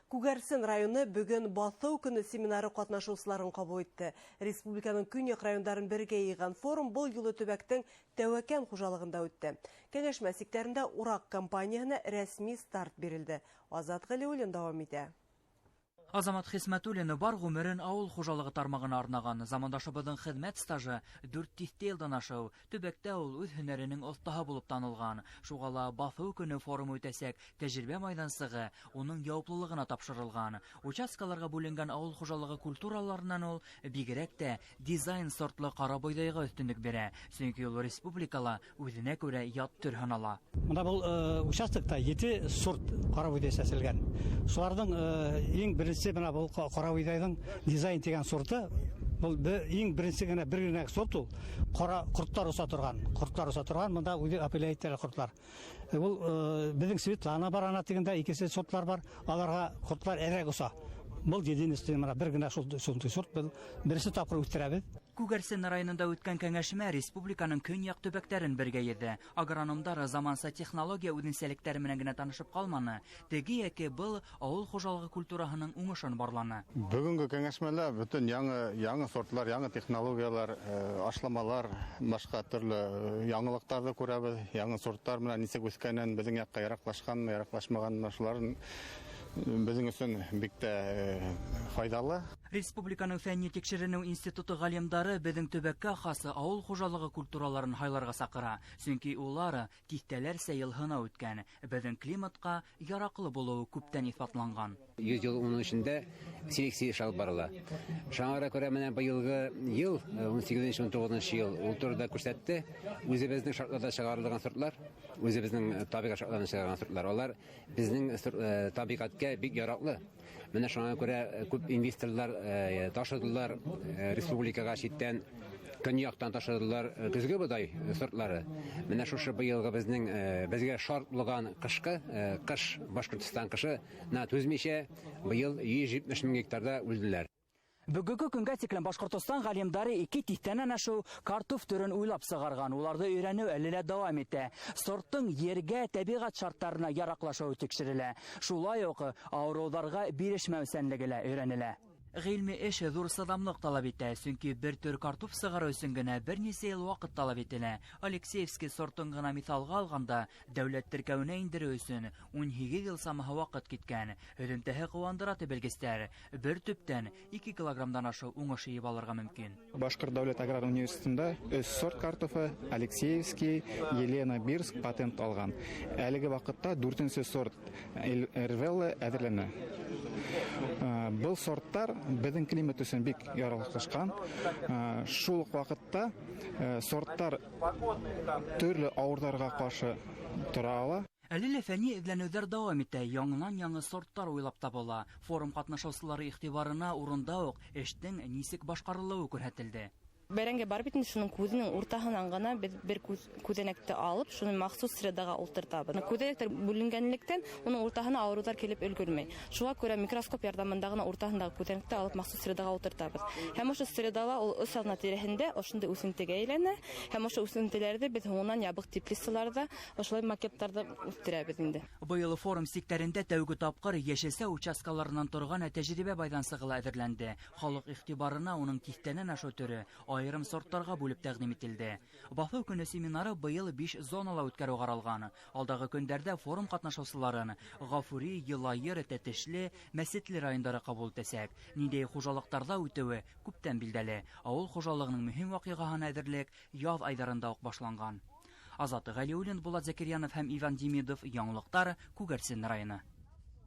Күгәрсен районы бөгөн «Баҫыу көнө» семинары ҡатнашыусыларын ҡабул итте. Республиканың көньяҡ райондарын бергә йыйған форум был юлы төбәктең Тәүәкән хужалығында үтте. Кәңәшмә сиктәрендә ураҡ кампанияһына рәсми старт бирелде. Азат Ғәлиуллин дауам итә. Азамат Хисмәтуллин бар ғүмерен ауыл хужалығы тармағына арнаған. Замандашыбыҙҙың хеҙмәт стажы 4 тиҫтә йылдан ашыу. Төбәктә ул үҙ һөнәренең оҫтаһы булып танылған. Шуға ла «Баҫыу көнө» форумы үтәсәк тәжрибә майҙансығы уның яуаплылығына тапшырылған. Участкаларға бүленгән ауыл хужалығы культураларынан ул бигерәк тә дизайн сортлы ҡара бойҙайға өҫтөнлөк бирә. Сөнки ул республикала үҙенә күрә ят төр һанала. Бына был участокта 7 сорт ҡара бойҙай сәселгән. Шуларҙың иң беренсе бына был ҡара бойҙайҙың дизайн тигән сорты, был иң беренсе генә бер генә сорт ул. Ҡара ҡорттар оса торған, ҡорттар оса торған, бында үҙе апелляциялы ҡорттар. Был беҙҙең Светлана бар, ана тигәндә икенсе сортлар бар, аларға ҡорттар әҙерәк оса. Был единственный бына бер генә шундай сорт, был беренсе тапҡыр үҫтерәбеҙ. Күгәрсен районында үткән кәңәшмә республиканың көньяҡ төбәктәрен бергә йыйҙы. Агрономдар заманса технология үҙенсәлектәре менән генә танышып ҡалманы. Теге йәки был ауыл хужалығы культураһының уңышын барланы. Бөгөнгө кәңәшмәлә бөтөн яңы сортлар, яңы технологиялар, ашламалар, башҡа төрлө яңылыҡтарҙы күрәбеҙ. Яңы сорттар менән нисек үҫкәнен, беҙҙең яҡҡа яраҡлашҡанмы, яраҡлашмағанмы, шуларын беҙҙең өсөн бик тә файҙалы. Республиканың фәнни тикшеренеү институты ғалимдары беҙҙең төбәккә хас ауыл хужалығы культураларын һайларға саҡыра. Сөнки улар тиҫтәләрсә йыл һынау үткән, беҙҙең климатҡа яраҡлы булыуы күптән иҫбатланған. 100 йыл уның эсендә селекция эше алып барыла. Шуңа күрә менә быйылгы йыл, ун һигеҙенсе, ун туғыҙынсы йыл ул турыда күрсәтте. Үҙебеҙҙең шартларҙа сығарылған сортлар, үҙебеҙҙең табиғат шартларында сығарылған сортлар, алар беҙҙең табиғәткә бик яраҡлы. Менә шуңа күрә күп инвесторлар ташыдылар республикаға ситтән, көньяҡтан ташыдылар көҙгө боҙай сортлары. Менә шушы быйылгы беҙгә шарт булған ҡышҡы ҡыш, Башҡортостан ҡышы на түҙмичә быйыл йөҙ етмеш мең гектарҙа үлделәр. Бөгөнгө көнгә тиклем Башҡортостан ғалимдары 2 тиҫтәнән ашыу картоф төрөн уйлап сығарған. Уларҙы өйрәнеү әле лә дауам итә. Сорттың ергә, тәбиғәт шарттарына яраҡлашыуы тикшерелә. Шулай уҡ ауырыуҙарға бирешмәүсәнлеге лә өйрәнелә. Ғилми эш ҙур сыҙамлыҡ талап итә, сөнки бер төр картоф сығарыу өсөн генә бер нисә йыл ваҡыт талап ителә. Алексеевский сортын ғына миҫалға алғанда, дәүләт теркәүенә индереү өсөн ун һигеҙ йыл самаһы ваҡыт киткән. Һөҙөмтәһе ҡыуандыра тип белгестәр. Бер төптән 2 килограммдан ашыу уңыш йыйып алырға мөмкин. Башҡорт дәүләт аграр университетында өс сорт картофы Алексеевский, Елена Бирск патент алған. Әлеге ваҡытта дүртенсе сорт Эрвелла әҙерләнә. Был сорттар беҙҙең климат өсөн бик яраҡлашҡан. Шул уҡ ваҡытта сорттар төрлө ауырҙарға ҡаршы тора ала. Әле лә фәнни эҙләнеүҙәр дауам итә, яңынан-яңы сорттар уйлап табыла. Форум ҡатнашыусылары иғтибарына урында уҡ эштең нисек башҡарылыуы күрһәтелде. Бәрәңге бар бит инде, шуның күҙенең уртаһынан ғына беҙ бер күҙәнәкте алып, шуны махсус средаға ултыртабыҙ. Күҙәнәктәр бүленгәнлектән уның уртаһына ауырыуҙар килеп өлгөрмәй. Шуға күрә микроскоп ярҙамында ғына уртаһындағы күҙәнәкте алып махсус средаға ултыртабыҙ. Һәм ошо средала ул өс аҙна тирәһендә ошондай үҫентегә әйләнә. Һәм ошо үҫентеләрҙе беҙ һуңынан ябыҡ теплицаларҙа ошолай макеттарҙа үҫтерәбеҙ инде. Быйыл форум сиктәрендә тәүге тапҡыр йәшелсә участкаларынан торған тәжрибә майҙансығы ла әҙерләнде. Халыҡ иғтибарына уның тиҫтәнән ашыу төрө айырым сорттарға бүлеп тәҡдим ителде. Баҫыу көнө семинары быйыл 5 зонала үткәреү ҡаралған. Алдағы көндәрҙә форум ҡатнашыусыларын Ғафури, Йылайыр, Тәтешле, Мәсетле райондары ҡабул итәсәк. Ниндәй хужалыҡтарҙа үтеүе күптән билдәле. Ауыл хужалығының мөһим ваҡиғаһына әҙерлек яҙ айҙарында уҡ башланған. Азат Ғәлиуллин, Булат Зәкирйәнов һәм Иван Демидов. Яңылыҡтар, Күгәрсен районы.